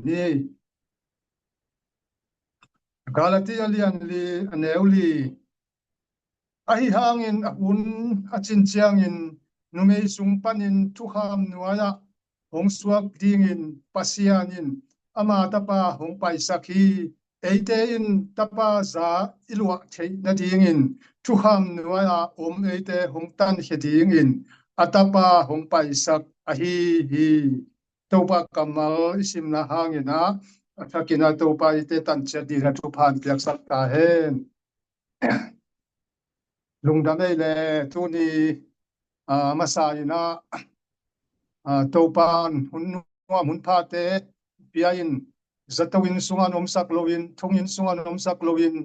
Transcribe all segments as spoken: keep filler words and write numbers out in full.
ni. Galati a lian li, a neu li. Ahi hangin a hun a cin ciangin numei sung panin thukham nuai-ah hong suak dingin Pasian in ama tapa hong paisak hi. Eite in tapa za i luah theih nadingin thukham nuai-ah om eite hong tankhia dingin a tapa hong paisak ahi hi. Topa kammal i simna hangin ah, a thakin ah Topa eite tanciat dingin ah thupha hong piaksak ta hen. Lungdam ei le tuni, ah, masa in ah, ah, Topa in hun nuam hun phate pia in, zato inn sungah omsak loin, thong inn sungah omsak loin,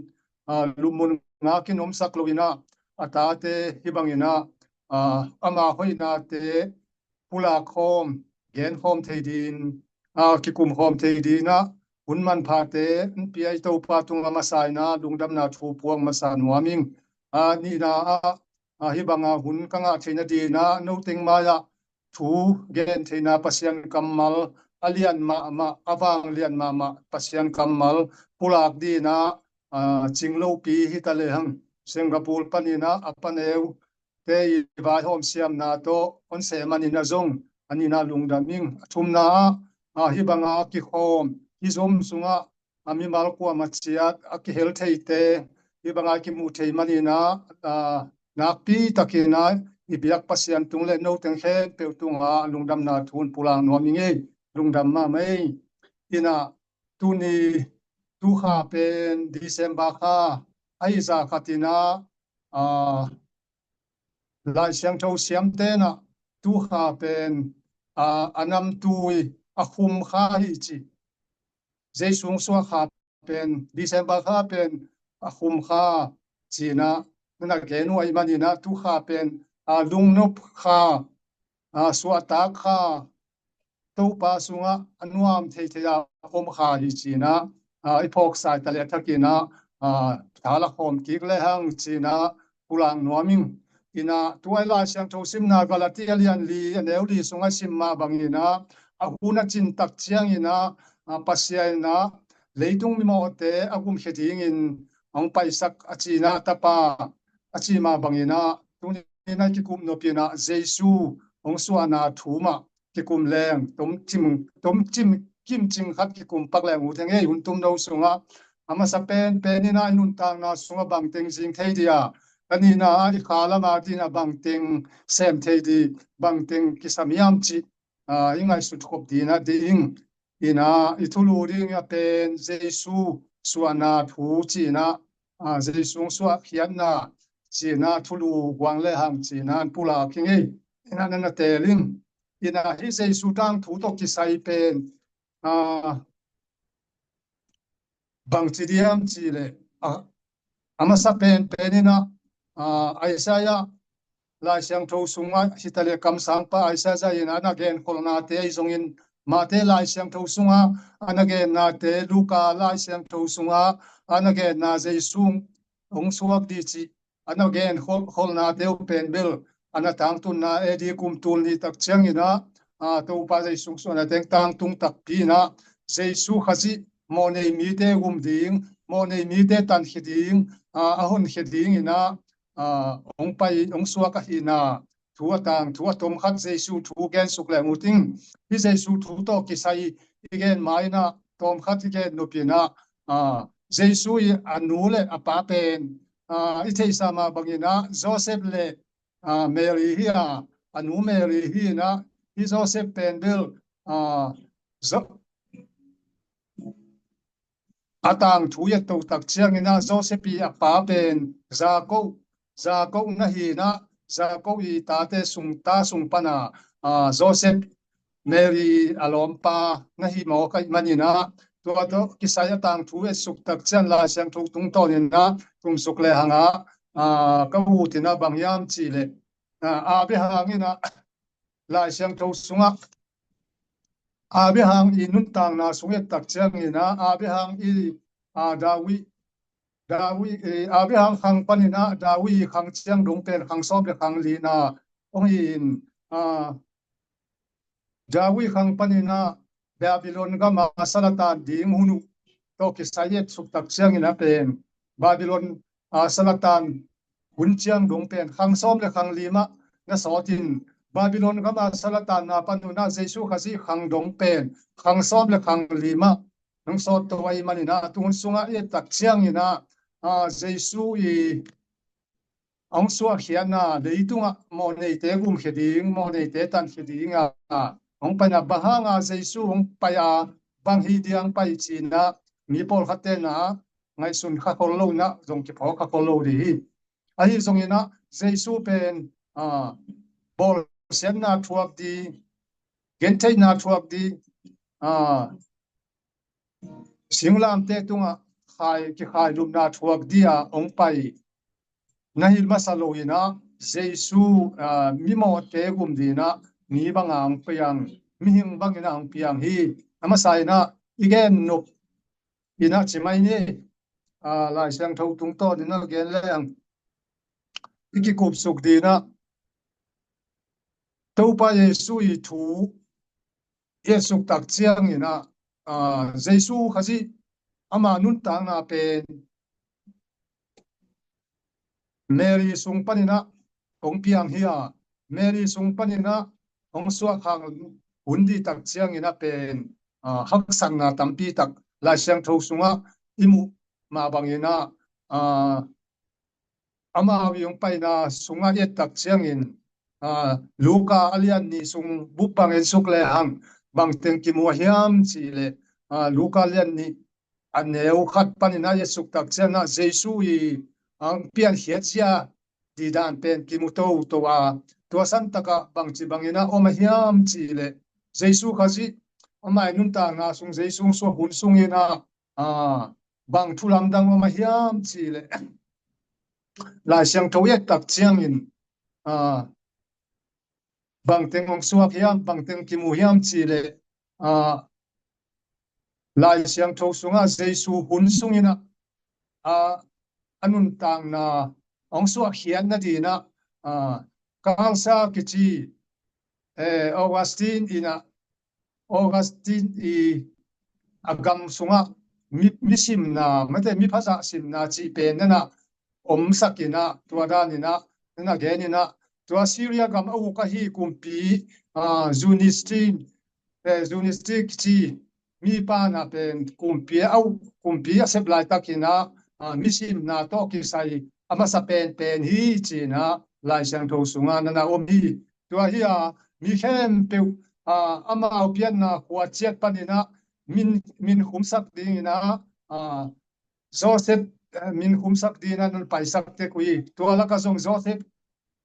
ah, lupmun ngakin omsak loin ah, a tate hih bangin ah, ah, ama hoihnate pulak khawm, gen khawm thei dingin, ah, kikum khawm thei dingin ah, hun manphate hong pia i Topa tungah masa in ah, lungdamna thu puak masa nuam ing. Ah, nihna ah, ah, hih banga hun ka ngah theih nadingin ah, noteng mai-ah thu gen theihna Pasian kammal, a lian mahmah, a vanglian mahmah Pasian kammal pulak dingin ah, ah, Cing Lopi hi ta lehang, Singapore panin ah, a paneu te i vaihawm siamna tawh hong sem manin ah zong, a nihna lungdam ing. A thumna ah, ah, hih banga kikhawm, hih Zoom sungah, ah, mimal kuamah ciat a kihel theite, hih banga kimuh thei manin ah, ah, nakpi takin ah i biak Pasian tung le noteng khempeuh tungah lungdamna thu hong pulak nuam ing ei, lungdam mahmah ei. In ah tuni, tu kha pen December kha ahi zah khat in ah, ah, Lai Siangtho siamte in ah tu kha pen, ah, a namtui, a khum kha hi ci. Jesu hong suah kha pen, December kha pen a khum kha ci-in ah, nuna gen uh ahih manin ah tu kha pen, ah, lungnop kha, ah, suahtak kha, Topa sungah a nuam theithei a om kha hi ci-in ah, ah, i phawksa i ta le a thakin ah, ah, tha la khawm kik lehang ci-in ah pulak nuam ing. In ah tua i Lai Siangtho simna Galati a lian li, a neu li sungah sim mah bangin ah, a hun a cin tak ciangin ah, ah, Pasian in ah leitung mimawhte a gumkhia dingin hong paisak a cihna tapa a cih mah bangin ah, tuni in ah kikum nopin ah Jesu hong suahna thu mah kikum leng, tom cim, tom cim, kim cing khat kikum pak leng uh thei ing ei. Hun tum no sungah, a masa penpen in ah i nuntakna sungah bangteng zing thei ding a, a nihna ah i kha lam a ding ah bangteng sem thei ding, bangteng kisam hiam cih, ah, i ngaihsut khop ding a ding. In ah i thulu ding a pen Jesu suahna thu ci-in ah, ah, Jesu suahkhiatna ci-in ah thulu guang lehang ci-in ah pulak ing ei. In ah na na teel ing. In ah hih Jesu tangthu tawh kisai pen, ah, bangci diam cih leh, ah, a masa penpen in ah, ah, Isaiah Lai Siangtho sungah hi ta le kamsangpa Isaiah in ah a na genkholhnate ahi zongin, Mate Lai Siangtho sungah a na gennate, Luka Lai Siangtho sungah a na genna, Jesu hong suak ding cih a na gen khol-, kholhnate uh pen bel a na tangtunna A D kum tul nih tak ciangin ah, ah, Topa Jesu suahna teng tangtung takpi in ah, Jesu Khazih mawhnei mite gum ding, mawhnei mite tankhia ding, ah, a honkhia dingin ah, ah, hong pai, hong suak ahihna thu a tangthu a tom khat Jesu thu gensuk leng uh ding. Hih Jesu thu tawh kisai i gen ma in ah tom khat i gen nopin ah, ah, Jesu i a nu le a pa pen, ah, i theihsa mah bangin ah Joseph le, ah, Mary hi a, a nu Mary hi in ah, hih Joseph pen bel, ah, Jo-, a tangthu i et to tak ciangin ah Joseph i a pa pen Jacob, Jacob na hi in ah, Jacob i tate sung, ta sung pan a, ah, Joseph Mary a lawmpa na hi mawk ahih manin ah, tua tawh kisai a tangthu etsuk tak ciang Lai Siangtho tungtawnin ah tumsuk lehang ah, ah, ka ut in ah bang hiam cih leh, ah, Abraham in ah Lai Siangtho sungah Abraham i nuntakna sung et tak ciangin ah Abraham i, ah, David, David, eh, Abraham khang panin ah David i khang ciang dong pen khang sawm le khang lina hong hi in, ah, David khang panin ah Babylon gama salatan ding hun uh tawh kisai et suk tak ciangin a pen Babylon a salatan hun ciang dong pen khang sawm le khang li mah na sawtin, Babylon gama salatan na pan un a Jesu Khazih khang dong pen khang sawm le khang li mah nong sawt to ahi manin a, tuhun sungah i et tak ciangin a, a, Jesu i hong suahkhiatna, leitungah mawhneite gumkhia ding, mawhneite tankhia ding a hong paina, bang hanga Jesu hong pai a, bang hi diang pai cina mi pawlkhatte na ngaihsun kha khol lo na zong kiphawk kha khol lo dih hi. Ahi zongin a Jesu pen a, bawlsiatna thuak ding, gentheihna thuak ding, a, singlamteh tungah khai, kikhailumna thuak dia hong pai na hi masa lo in a, Jesu a, mimawhte gum dina mi banga hong piang, mihing bangin a hong piang hi. A masa in a i gen nop in a ci mai ni, a, Lai Siangtho tungtawn in a gen leng i kikupsuk dina Topa Jesu i thu i et suk tak ciangin a, a, Jesu Khazih ama nuntakna pen Mary sung panin a hong piang hi a, Mary sung panin a hong suak hang hun dih tak ciangin a pen a, haksatna tampi tak Lai Siangtho sungah i muh mah bangin a, a, amau i hong paina sungah i et tak ciangin, a, Luka a lian nih sung bup bang en suk lehang bangteng kimu a hiam cih leh, a, Luka lian nih a neu khat panin a i et suk tak ciangin a Jesu i, a, piankhiat zia dih dan pen kimu toto a, tua santakah bangci bangin a om a hiam cih leh Jesu Khazih ama i nuntakna sung Jesu suak hun sungin a, a, bang thu lamdang om a hiam cih leh Lai Siangtho i et tak ciangin, a, bangteng hong suak hiam, bangteng kimu hiam cih leh, a, Lai Siangtho sungah Jesu hun sungin a, a, a nuntakna hong suahkhiat nadin a, a, Carl Sachs kici, eh, Augustine in a, Augustine i a gam sungah mi, mi simna, mate, mi phazah simna cih pen nana omsak in a, tua dan in a nana gen in a, tua Syria gam a uk ahi kumpi, a, Zoroastrian, eh, Zoroastrian kici mi pan a pen kumpi a, kumpi a sep laitakin a, a, mi simna tawh kisai a masa penpen hi ci-in a Lai Siangtho sungah nana om hi. Tua hi a mi khempeuh, a, amau pianna khua ciat panin a min, min khumsak dingin a, a, Joseph, eh, min khumsak dingin a nana paisak tek uh hi. Tua lakah zong Joseph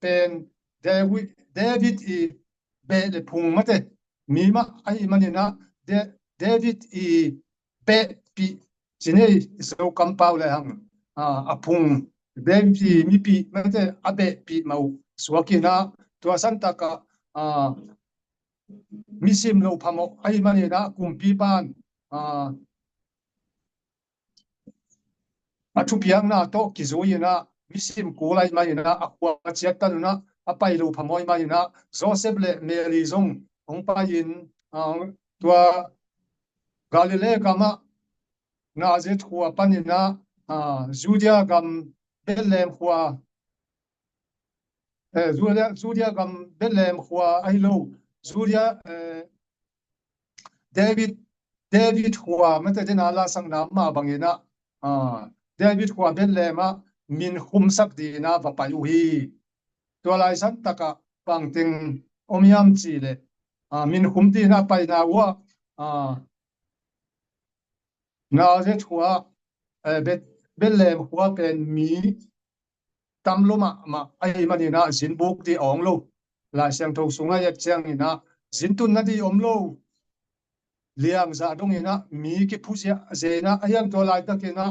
pen David, David i beh le phung, mate, mi mah ahih manin a, Da-, David i behpih, ci ni ei, Zo kampau lehang, a, a phung, David i mipih, mate, a behpih mah uh suakin a, tua santakah, a, mi sim loh phamawh ahih manin a kumpipa'n, a, a thupiakna tawh kizui in a, mi sim kul ahih manin a, a khua ciat tan un a, a pai loh phamawh ahih manin a, Joseph le Mary zong hong pai in, a, tua Galilee gamah Nazareth khua panin a, a, Judea gam Bethlehem khua, eh, Judea, Judea gam Bethlehem khua ahi lo, Judea, eh, David, David khua, mate, den a lasakna mah bangin a, a, David khua Bethlehem ah min khumsak dingin a va pai uh hi. Tua lai santakah bangteng om hiam cih leh, a, min khum dingin a paina uh ah, a, Nazareth khua, eh, Beth-, Bethlehem khua pen mi tam lo mahmah ahih manin a, zin buk ding a awng lo. Lai Siangtho sungah i et ciangin a, zin tunna ding om lo. Liangzah dongin a, mi kiphu ziahziah in a, a hiang tua laitakin a,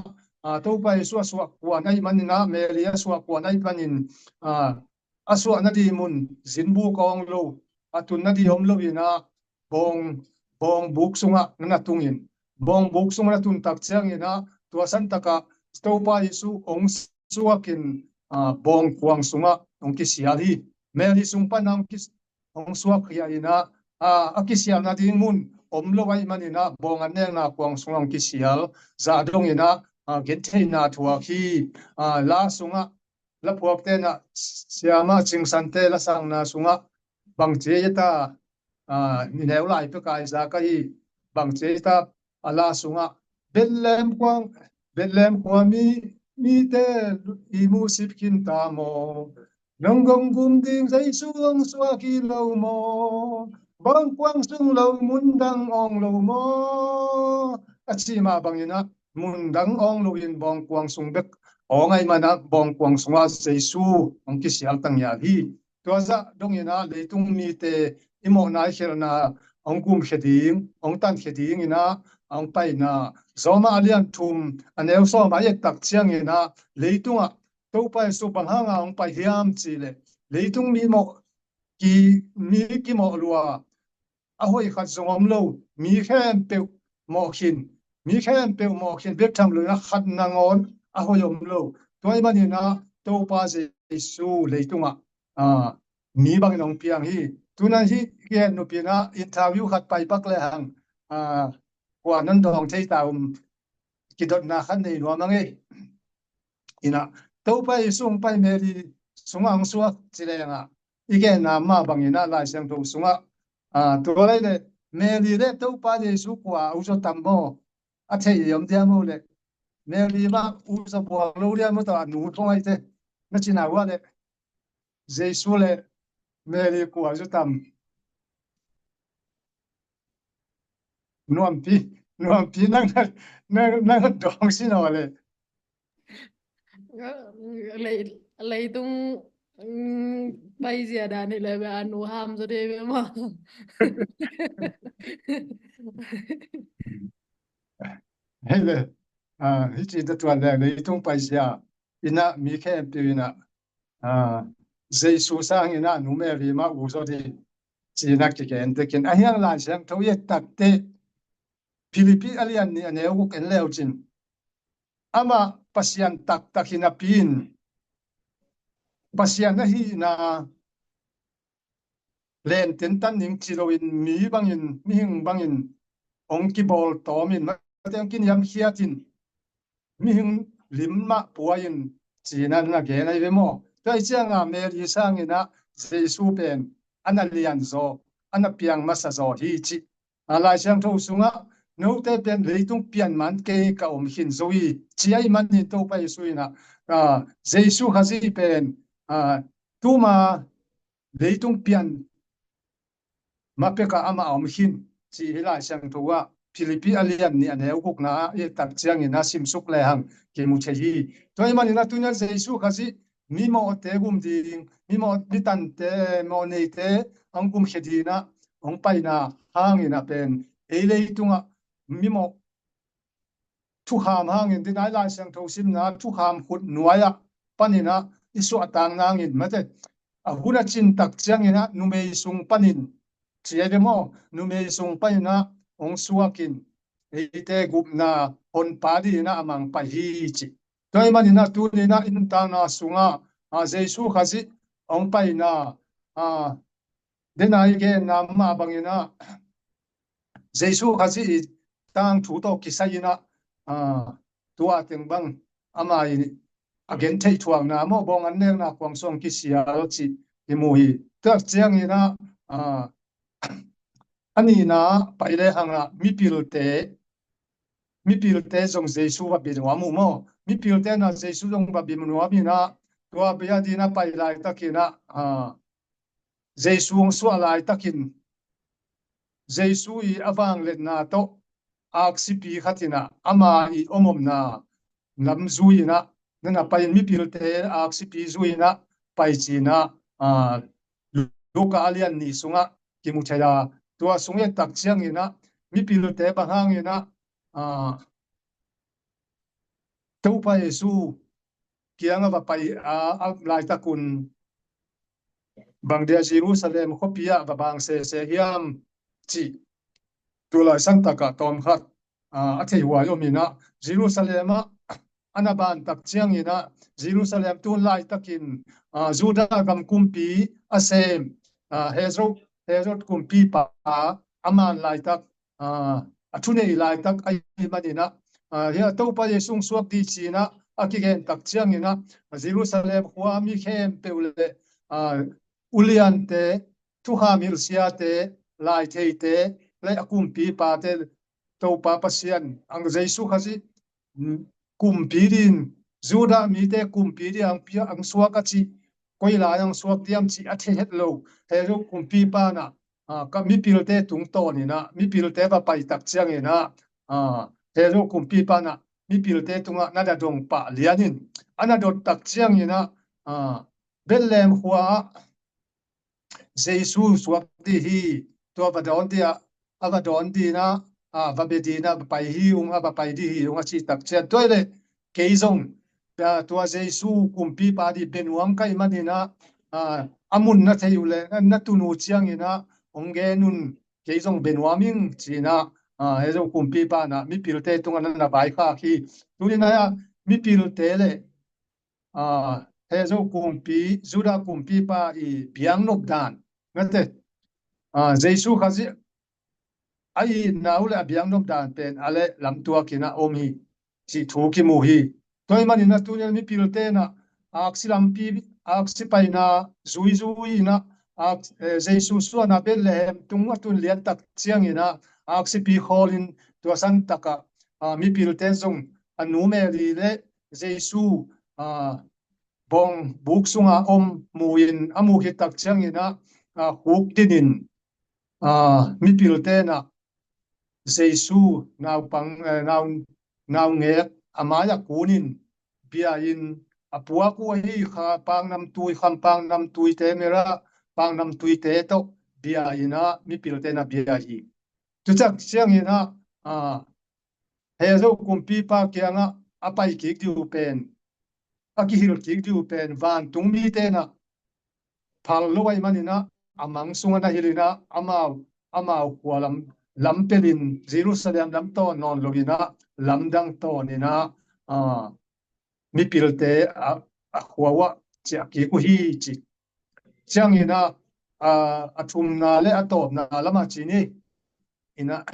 a, Topa Jesu a suah kuan ahih manin a, Mary a suah kuan ahih manin, a, a suah nading mun zin buk a awng lo, a tun nading om lo in a, bawng, bawng buk sungah na na tungin, bawng buk sungah na tun tak ciangin a, tua santakah Topa Jesu hong suakin, a, bawng kuang sungah hong kisial hi. Mary sung pan hong kis-, hong suak hi a in a, a, a kisial nading mun om lo ahih manin ah bawng an nekna kuang sungah hong kisial zah dongin ah, ah, gentheihna thuak hi. Ah, la sungah laphuakte in ah, siama cingsante lasakna sungah bang ci ei ta, ah, i neu lai pek a i zak ahi, bang ci ei ta, a la sungah Bethlehem khua, Bethlehem khua mi, mite i mu sip khin ta maw? Nang kong gum ding Jesu hong suak hi lo maw? Bawng kuang sung lo mun dang awng lo maw? A cih mah bangin ah mun dang awng loin bawng kuang sung bek awng ahih manin ah bawng kuang sungah Jesu hong kisial ta ngial hi. Tua zah dongin ah leitung mite i mawhna i khelhna hong gumkhia ding, hong tankhia dingin ah hong paina, Rom a lian thum a neu sawm ah i et tak ciangin ah leitungah Topa Jesu bang hanga hong pai hiam cih leh, leitung mi mawh ki, mi kimawh lua, a hoih khat zong om lo, mi khempeuh mawh khin, mi khempeuh mawh khin bek tham loin ah khat nangawn a hoih om lo. Tua ahih manin ah Topa Jesu leitungah, ah, mi bangin hong piang hi. Tu-in ah hih gen nupin ah interview khat pai pak lehang, ah, kua nan dawng thei ta um, kidotna khat nei nuam a ngei. In ah, Topa Jesu hong pai Mary sungah hong suak ci leng ah, i genna mah bangin ah Lai Siangtho sungah, ah, tua lai leh Mary le Topa Jesu kua a uzaw tam maw? A thei om diam maw leh, Mary mah uzaw buang lo diam maw, tua a nu thong ahi te, na cihna uh ah leh Jesu le Mary kua uzaw tam? Nuampi, nuampi nang, nang, nang dawng sin aw leh. Lei, leitung, mm, paizia dan hi leh bia a nu ham zaw ding bia maw? Hei leh, ah, hih ci ta tuan leh leitung paizia in ah mi khempeuh in ah, ah, Jesu sangin ah nu Mary mah uzaw ding ci-in ah kigen tekin, a hiang Lai Siangtho i et tak teh Philippi a lian nih a neu guk en leu cin, amah Pasian taktak hi napi-in Pasian ahihna lententan ning ci loin mi bangin, mihing bangin hong kibawl tawmin, mate hong kiniamkhiatin, mihing lim mah pua-in ci-in ah na gen ahi ve maw? Tua ahih ciangin Mary sangin ah Jesu pen a na lianzaw, a na piang masa zaw hi cih, a, Lai Siangtho sungah, note pen leitung pian man kei ka om khin zo hi, ci ahih manin Topa Jesu in ah, a, Jesu Khazih pen, a, tuma leitung pian ma pekah amah a om khin cih hih Lai Siangtho ah Philippi a lian nih a neu gukna ah i et tak ciangin ah simsuk lehang kimu thei hi. Tua ahih manin ah tu-in ah Jesu Khazih mimawhte gum ding, mimawh, mitante, mawhneite hong gumkhia dingin ah hong paina hangin ah pen ei leitungah mimawh thukham hangin, tu-in ah Lai Siangtho simna thukham khut nuai-ah panin ah i suahtak nangin, mate, a hun a cin tak ciangin ah numei sung panin, ci ahi ve maw, numei sung panin ah hong suakin eite gupna Honpa dingin ah a mang pai hi cih. Tua ahih manin ah tuni-in ah i nuntakna sungah, a, Jesu Khazih hong paina, a, den a i genna mah bangin ah Jesu Khazih i tangthu tawh kisai-in ah, a, tua teng bang ama i a gentheih thuakna maw, bawng an nekna kuang sungah kisial cih i mu hi. Tua ciangin ah, a, a nihna pai lehang ah mipilte, mipilte zong Jesu va bia nuam uh maw? Mipilte in ah Jesu zong va bia nuam in ah, tua bia dingin a pai laitakin ah, a, Jesu hong suah laitakin Jesu i a vangliatna tawh aksipi khat in ah ama i om omna lam zui-in ah, na na pai-in mipilte aksipi zui-in ah pai ci-in ah, a, Luka a lian nih sungah kimu thei a, tua sung i et tak ciangin ah mipilte bang hangin ah, a, Topa Jesu kiangah va pai a, a laitak un bang dia Jerusalem khuapi ah va bang sese hiam cih tu laisan takah tawmkhat, a, a theihuai om in ah, Jerusalem ah a na ban tak ciangin ah, Jerusalem tun laitakin, a, Judah gam kumpi a sem, a, Herod, Herod kumpipa a man laitak, a, a thunei laitak ahih maninah, a, hia Topa Jesu hong suak dih cinah a kigen tak cianginah, Jerusalem khua mi khempeuh le, a, uliante, thukham hilhsiate, laitheite le a kumpipate, Topa Pasian ang Jesu Khazih kumpi din, Judah mite kumpi din ang pia ang suak a cih, koi lai ang suak diam cih a thei het lo. He zo kumpipa nah, a, ka mipilte tungtawninah mipilte va pai tak cianginah, a, he zo kumpipa nah mipilte tungah na dadong pah lianin a na dot tak cianginah, a, Bethlehem khua ah Jesu suak dih hi, tua va dawn dih ah, a va dawn dinah, a va bia dinah va pai hi ung, a va pai dih hi ung a cih tak cian tua le kei zong, a, tua Jesu kumpipa dih bia nuam ka hih maninah, a, a mun na thei uh le na tunu cianginah hong gen un, kei zong bia nuam ing cinah, a, he zo kumpipa nah mipilte tungah na na vaikhak hi. Tuninah mipilte le, a, he zo kumpi, Judah kumpipa i biaknop dan, ngate, a, Jesu Khazih a itna uh le a biaknop dan pen a le lamtuakinah om hi cih thu kimu hi. Tua hih maninah tuninah mipilte nah aksi lampi, aksi paina zuizui inah, ak, eh, Jesu suahna Bethlehem tung a tun lian tak cianginah aksipi khawlin tua san takah, a, mipilte zong a nu Mary le Jesu, a, bawng buk sunga om mu-in a muh khit tak cianginah, a, huk dinin, a, mipilte nah Jesu naupang, eh, nau, naungek a mai-ah kunin bia-in a puak uh ahi kha pangnamtui, kham pangnamtuite, myrrh pangnamtuite tawh bia-inah mipilte nah bia hi. Tua tak cianginah, a, he zo kumpipa kiangah a pai kik dih uh pen, a kihilh kik dih uh pen vantung mite nah phal lo ahih maninah a mang sungah na hilhinah amau, amau khua lam, lam pelin Jerusalem lam tawn nawn loinah lamdang tawninah, a, mipilte a, a khua uh ah ciah kik uh hi ci. Cianginah, a, a thumna le a tawpna lamah ci ni. Inah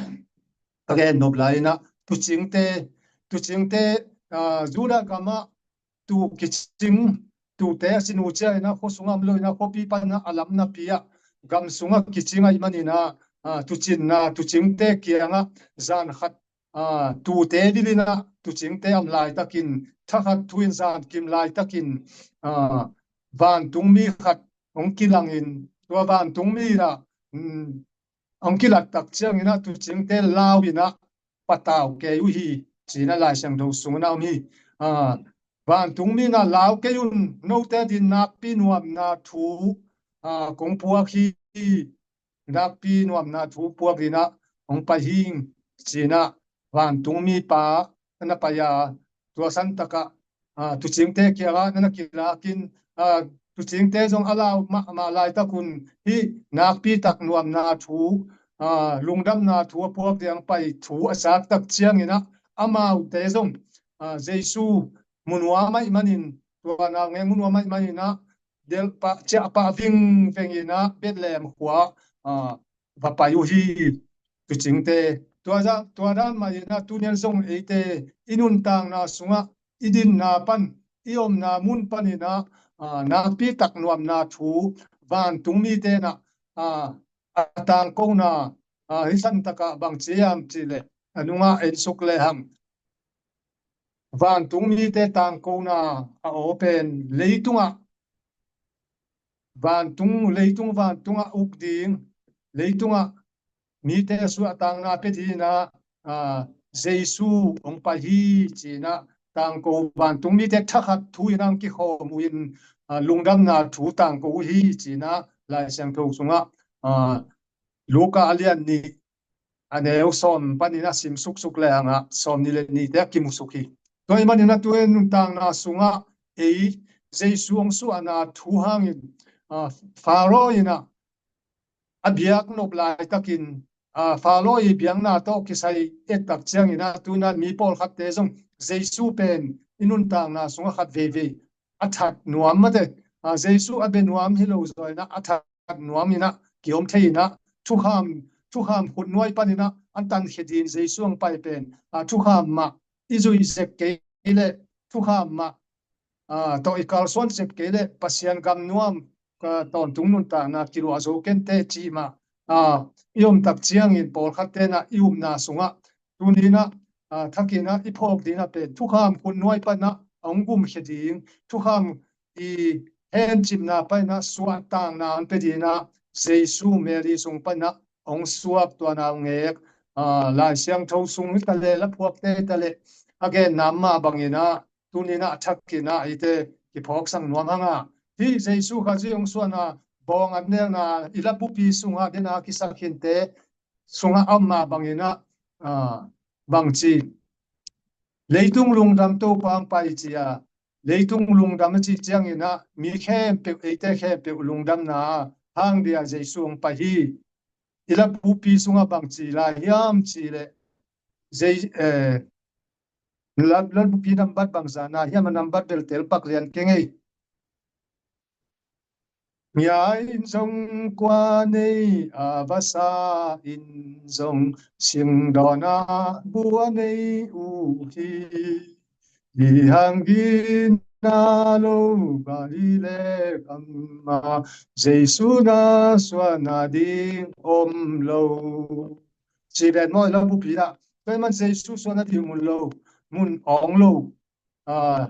ka gen nop lai inah tucingte, tucingte, a, Judah gamah tu kicing, tute a sin uh cianginah khua sungah om loinah khuapi panah a lam napi ah gam sungah kicing ahih maninah, a, tucinna, tucingte kiangah zan khat, a, tute dilinah tucingte a om laitakin, thakhat thu-in zankim laitakin, a, vantungmi khat hong kilangin tua vantungmi inah, um, hong kilat tak cianginah tucingte lau inah patau kei uh hi cinah Lai Siangtho sungah na om hi. A, vantungmi inah lau kei un, note din nakpi nuamna thu, a, kong puak hi, nakpi nuamna thu puak dinah hong pai hing cinah vantungmipa na pai a, tua san takah, a, tucingte kiangah na na kilakin, a, tucingte zong a lau mahmah laitakun hih nakpi tak nuamna thu, a, lungdamna thu a puak ding pai thu a sak tak cianginah amaute zong, a, Jesu mu nuam ahih manin, tua naungek mu nuam ahih maninah delh pah ciah pah vingveng inah Bethlehem khua, a, va pai uh hi tucingte. Tua, tua dan mah inah tunian zong eite i nuntakna sungah, i dinna pan, i omna mun paninah, a, nakpi tak nuamna thu vantungmite nah, a, a tangkona, a, hih san takah bang ci hiam cih leh a nungah en suk lehang vantungmite tangkona a aw pen leitungah, vantung, leitung vantungah uk ding, leitungah mite suahtakna pia dinah, a, Jesu hong pai hi cinah tangko, vantungmite thakhat thu inah hong kikhawm uh in, a, lungdamna thu tangko uh hi cinah Lai Siangtho sungah, a, Luka a lian nih a neu sawm panin a sim suksuk lehangah sawm nih le nihte a kimusuk hi. Tua ahih manin a tu-in nuntakna sungah ei Jesu hong suahna thu hangin, a, Faro in a, a biak nop laitakin, a, Faro i biakna tawh kisai et tak ciangin a, tu-in a mi pawlkhatte zong Jesu pen i nuntakna sungah khat veivei a that nuam mate, a, Jesu a bia nuam hi lo zaw in a, a that nuam in a, kiom thei in a, thukham, thukham khutnuai panin a, a tankhia dingin Jesu hong pai pen, a, thukham mah i zuih zek kei leh, thukham mah, a, tawh i kalsuan zek kei leh Pasian gam nuam, a, tawntung nuntakna kiluah zo kei inteh cih mah, a, i om tak ciangin pawlkhat tenah i upna sungah tuni-in ah, a, thakin ah i phawk dingin ah pen thukham khutnuai panah hong gumkhia ding, thukham i hencipna panah suahtakna hong pia dingin ah Jesu Mary sung panah hong suak, tua na hong ngek, a, Lai Siangtho sung hi ta leh, laphuakte hi ta leh, a genna mah bangin ah tuni-in ah a thakin ah eite kiphawksak nuam hang a. Hih Jesu Khazih hong suahna, bawng an nekna, i labupi sungah den a kisak khinte sungah a om mah bangin ah, a, bangci, leitung lungdam Topa hong pai ci a, leitung lungdam a cih ciangin ah mi khempeuh, eite khempeuh lungdamna hang dia Jesu hong pai hi. I labupi sungah bangci lai hiam cih leh, Jei-, eh, la-, labupi nambat bangzah na hiam, a nambat bel tel pak lian keng ei. ငါ့အိမ်စွန့်ခွာနေ အဝတ်စားအိမ်စွန့် စင်တော်နာ ဘဝနေဦးဟိ ဒီဟန်ဂိနာလို ဘာလီလဲကမ္မာ ယေရှုနာစွာနာဒီ အုံးလို Ci ven maw, i labupi ah. Tua ahih man Jesu suahna ding mun lo, mun awng lo, a,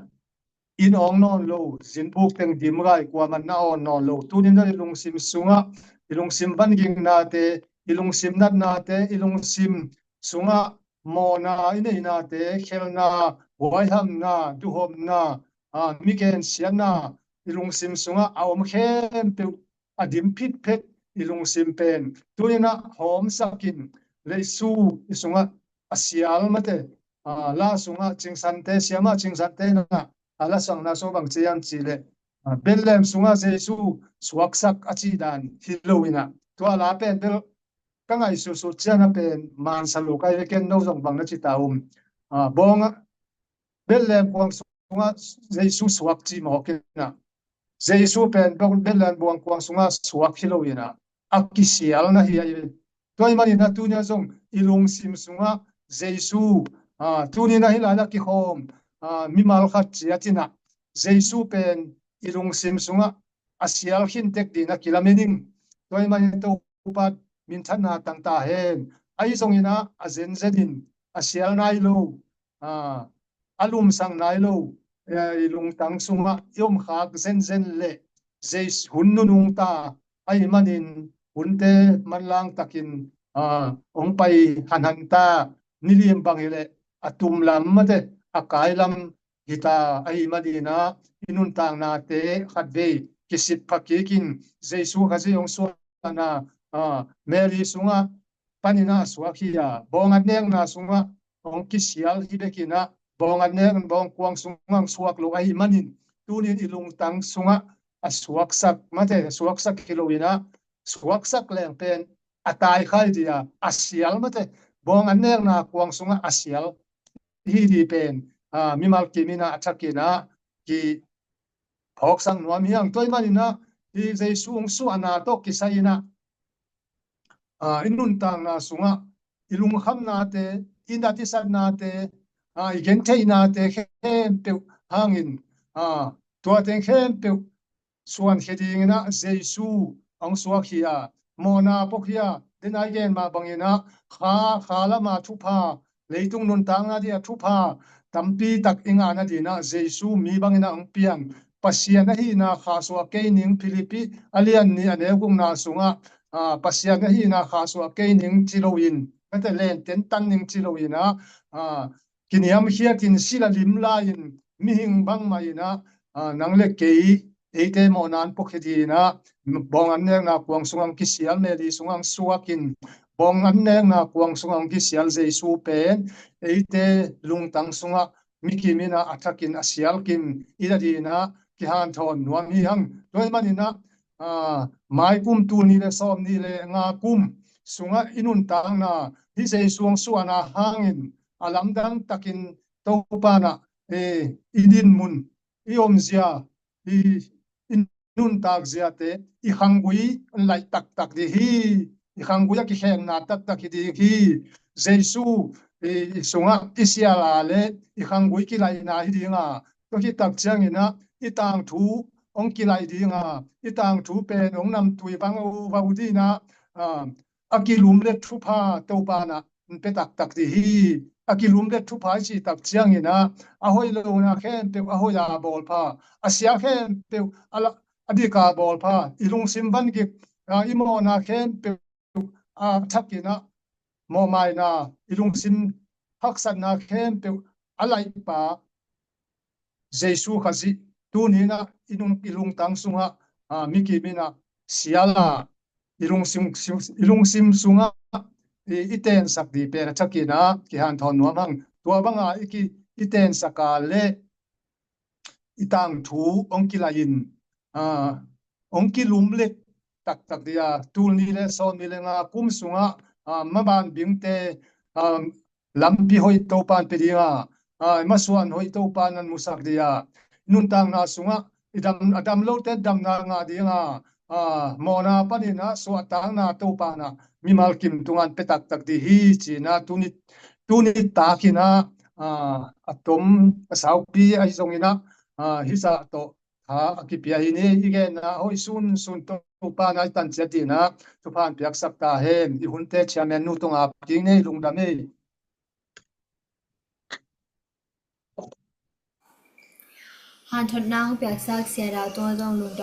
inn awng nawn lo, zinbuk teng dim gai, kuaman na awn nawn lo. Tuni-in ah i lungsim sungah, i lungsim van gingnate, i lungsim natnate, i lungsim sungah mawhna i neinate, khelna, huaihamna, duhhopna, a, mi gensiatna, i lungsim sungah a om khempeuh a dim phitphet i lungsim pen tuni-in ah hawmsakin, Jesu i sungah a sial mate, a, la sungah cingsante, siamah cingsante na, a, la sangna sungah bang ci hiam cih leh, a, Bethlehem sungah Jesu suaksak a cih dan hi lo-in ah, tua la pen bel ka ngaihsutsut ciang a pen mansa lo ka hi ve, ken no zong bang na ci ta um. A, bawng ah, Bethlehem kuang sungah Jesu suak ci mawk in ah, Jesu pen Bethlehem bawng kuang sungah suak hi lo-in ah, a kisial na hi a hi ve. Tua ahih manin ah tuni-in ah zong i lungsim sungah Jesu, a, tuni-in ah hih lai-ah kikhawm, a, mimal khat ciat in ah Jesu pen i lungsim sungah a sial khin tek dingin ah kilamen ing. Tua ahih manin ah Topa minthanna tang ta hen. Ahi zongin ah a zenzenin a sial nai lo, a, a lumsak nai lo, eh, i lungtang sungah i om khak zenzen leh Jesu hun nunung ta ahih manin hunte manlang takin, a, hong pai hanhan ta, nilim bang hi leh a tum lam mate, a kai lam hi ta ahih manin ah i nuntaknate khatvei kisitpha kikin Jesu Khazih hong suahna, a, Mary sungah panin ah a suak hi a, bawng an nekna sungah hong kisial hi bekin ah, bawng an nek, bawng kuang sungah hong suak lo ahih manin, tuni-in i lungtang sungah a suaksak mate, a suaksak hi lo-in ah, suaksak leng pen a taikhai ding a, a sial mate, bawng an nekna kuang sungah a sial hi ding pen, a, mimal kim in ah a thakin ah kiphawksak nuam hi hang. Tua ahih manin ah hih Jesu hong suahna tawh kisai-in ah, a, i nuntakna sungah i lungkhamnate, i nat i satnate, a, i gentheihnate khempeuh hangin, a, tua teng khempeuh suankhia dingin ah Jesu hong suak hi a, mawhna pok hi a, den a i gen mah bangin ah, kha, kha lama thupha, leitung nuntakna ding a thupha tampi tak i ngahna dingin ah Jesu mi bangin ah hong piang. Pasian ahihna khahsuah kei ning, Philippi a lian nih a neu gukna sungah, a, Pasian ahihna khahsuah kei ning ci lo-in, mate, lenten tan ning ci lo-in ah, a, kiniamkhiatin sila lim lai-in mihing bangmah in ah, a, nang le kei, eite mawhna an puakhia dingin ah, bawng an nekna kuang sungah hong kisial, Mary sungah hong suakin, bawng an nekna kuang sungah hong kisial Jesu pen eite lungtang sungah mi kim in ah a thakin a sial kim i hi dingin ah kihanthawn nuam hi hang. Tua ahih manin ah, a, mai kum, tul nih le sawm nih le nga kum sungah i nuntakna, hih Jesu hong suahna hangin a lamdang takin Topa in ah, e, i dinmun, i omzia, i, i nuntak ziate, i khanggui laih taktak ding hi, i khanggui a kikhekna taktak hi ding hi. Jesu i, i sungah i siala le i khanggui kilaihna hi dinga, tua khit tak cianginah i tangthu hong kilaih dinga, i tangthu pen hong namtui vang uh vau dinah, a, a kilum le thupha Topa nah pe taktak dih hi. A kilum le thupha i cih tak cianginah a hoih lohna khempeuh a hoih a bawlpha, a sia khempeuh a, la, a dik a bawlpha, i lungsim van gik, a, i mawhna khempeuh a thakinah mawhmaina, i lungsim haksatna khempeuh a laihpa Jesu Khazih tuninah i, nung, i lungtang sungah, a, mikim inah siala i lungsim, i lungsim sungah i, i tensak dih pen a thakinah kihanthawn nuam hang. Tua banga i, ki, i tensak a le i tangthu hong kilaih in, a, hong kilum le taktak dih a, tul ni le sawm ni le nga kum sungah, a, maban bingte, a, lampi hoih Topan pe dinga, a, masuan hoih Topan an musak dih a, nuntakna sungah i dam, a dam lote damna ngah dinga, a, mawhna paninah suahtakna Topanah mimal kim tungan pe taktak dih hi cinah tuni, tuni takinah, a, a tom a saupi ahi zonginah, a, hizah tawh tha a kipia hi ni. I genna hoih sunsun Topa na i tan ciat dinah thupha piaksak ta hen. I hunte chairman nu tungah kik ni, lungdam ei. Hanthotna hong piaksak Sia Dau tungah zong lungdam.